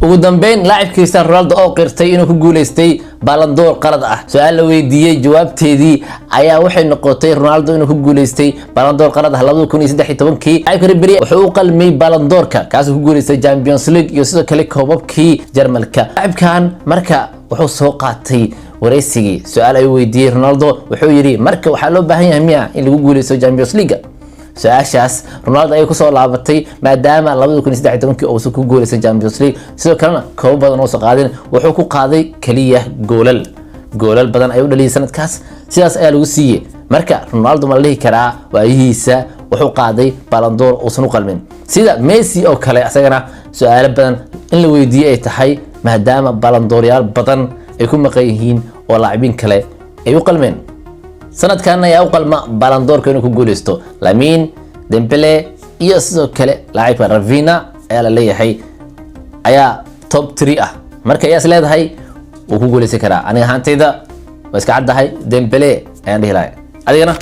Ugu dambeyn, laacib Cristiano Ronaldo oo qirtay inuu ku guuleystay Ballon d'Or qalad ah. Su-aal la weydiiyey jawaabteedii ayaa waxay noqotay Ronaldo inuu ku guuleystay Ballon d'Or qalad ah 2013-kii. Laacibka Ribery wuxuu u qalmay Ballon d'Or-ka, kaasoo ku guuleystay Champions League iyo sidoo kale koobabkii Jarmalka. Laacibkan marka wuxuu soo qaatay wareysigii, su-aal ayuu weydiiyey Ronaldo. Wuxuu yidhi: "Marka waxaa loo baahan yahay miya in lagu guuleysto Champions League?" Su-aashaas Ronaldo ayay kusoo laabatay, maadaama 2013-kii uusan ku guuleysan Champions League, sidoo kalena koobo badan uusan qaadin. Wuxuu ku qaaday keliya goolal. Goolal badan ayuu dhaliyay sanadkaas, sidaas ayaa lagu siiyey. Marka Ronaldo ma la dhihi karaa waayihiisa wuxuu qaaday Ballon d'Or uusan u qalmin, sida Messi oo kale, asagana su-aalo badan in la weydiiyey ay tahay, maadaama Ballon d'Or-yaal badan ay ku maqan yihiin oo laacibiin kale ay u qalmeen? Sanadkan ayaa u qalma Ballon d'Or-ka inuu ku guuleysto? Lamine, Dembele iyo sidoo kale laacibka Raphinha ayaa la leeyahay ayaa top 3 ah. Marka ayaa is leedahay wuu ku guuleysan karaa? Aniga ahaantayda waa iska caddahay, Dembele ayaan dhihi lahay. Adigana?